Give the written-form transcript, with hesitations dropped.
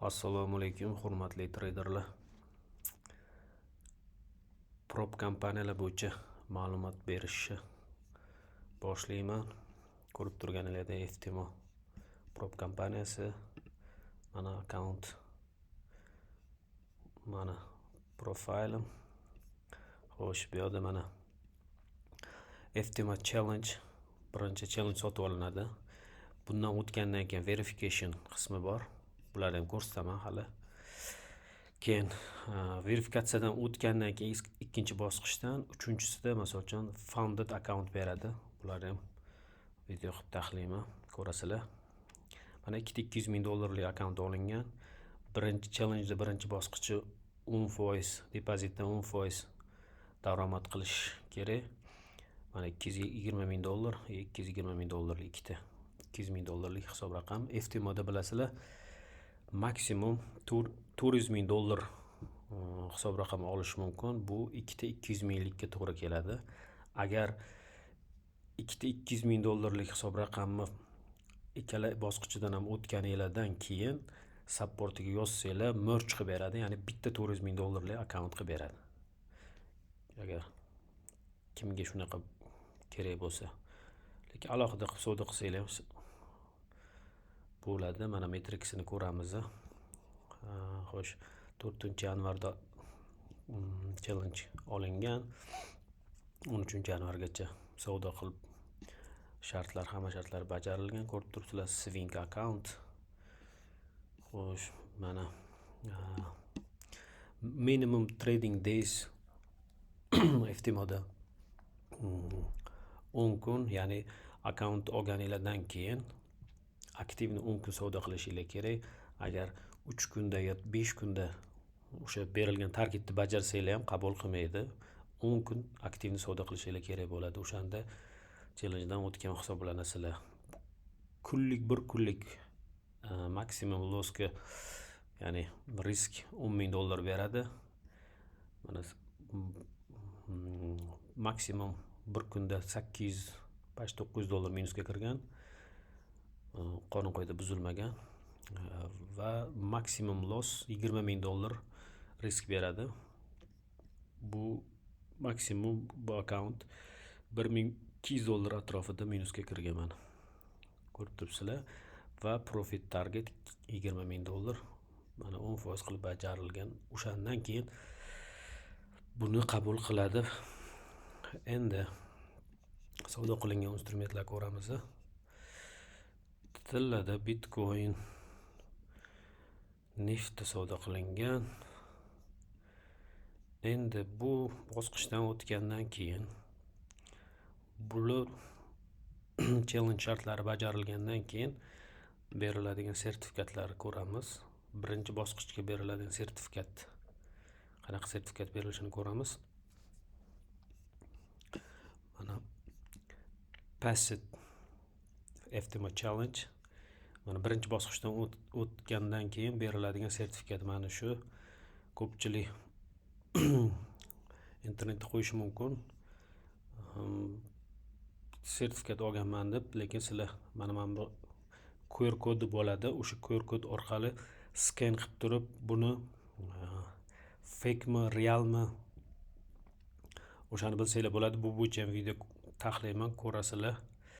Assalomu alaykum, hurmatli treyderlar. Prop kompaniyalar bo'yicha ma'lumot berishni boshlayman. Ko'rib turganinglardek, FTMO prop kompaniyasi, mana akkaunt, mana profilim. Xo'sh, bu yoqda mana FTMO Challenge, birinchi challenge sotib olinadi. Bundan o'tgandan keyin verification qismi bor. Bularni ham ko'rsataman hali. Keyin verifikatsiyadan o'tgandan keyin ikkinchi bosqichdan, uchinchisida, misol uchun, funded account beradi. Bularni ham video qilib taxlayman, ko'rasizlar. Mana ikkita 200 ming dollarlik akkaunt olingan. Birinchi challengeda birinchi bosqichi 10%, depozitdan 10% daromad qilish kerak. Mana 220 ming dollar, 220 ming dollarlik ikkita 200 ming dollarlik hisob raqam. FTMOda, bilasizlar, maksimum 400 ming dollar hisob raqam olish mumkin. Bu ikkita 200 minglikka to'g'ri keladi. Agar ikkita 200 ming dollarlik hisob raqamni ikkala bosqichidan ham o'tganinglardan keyin supportiga yozsanglar, merge qilib beradi, ya'ni bitta 400 ming dollarlik akkaunt qilib beradi. Agar kimga shunaqa kerak bo'lsa. Lekin alohida qilib savdo qilsanglar ham bo'ladi. Mana metriksini ko'ramiz. Xo'sh, 4-yanvarda challenge olingan. 13-yanvargacha savdo qilib, shartlar, hamma shartlar bajarilgan. Ko'rib turibsizlar, swing account. Xo'sh, mana minimum trading days FTMOda 10 kun, ya'ni akkaunt olganinglardan keyin активный 10 kun savdo qilishinglar kerak. Agar 3 kunda yo 5 kunda o'sha berilgan targetni bajarsanglar ham, qabul qilmaydi. 10 kun активный savdo qilishinglar kerak bo'ladi. O'shanda challengedan o'tgan hisoblanasizlar. Kunlik, bir kunlik maksimum lossga, ya'ni risk 10 ming dollar beradi. Mana maksimum bir kunda 800, почти 900 dollar minusga kirgan. Qonun qoida buzilmagan va maksimum loss 20 ming dollar risk beradi. Bu maksimum bu akkaunt 1200 dollar atrofida minusga kirgan, mana. Ko'rib turibsizlar va profit target 20 ming dollar. Mana 10% qilib bajarilgan. O'shandan keyin buni qabul qiladi. Endi savdo qilingan instrumentlar ko'ramiz. Tillada, bitcoin, neftda savdo qilingan. Endi bu bosqichdan o'tgandan keyin, bular challenge shartlari bajarilgandan keyin beriladigan sertifikatlarni ko'ramiz. Birinchi bosqichga beriladigan sertifikat, qanaqa sertifikat berilishini ko'ramiz. Mana Passed FTMO Challenge. Mana birinchi bosqichdan o'tgandan keyin beriladigan sertifikat mana shu. Ko'pchilik internetda qo'yishi mumkin. Sertifikat olganman deb, lekin sizlar mana bu QR kodi bo'ladi. O'sha QR kod orqali scan qilib turib, buni fakemi, realmi, o'shani bilsanglar bo'ladi. Bu bo'yicha ham video taxlayman, ko'rasizlar.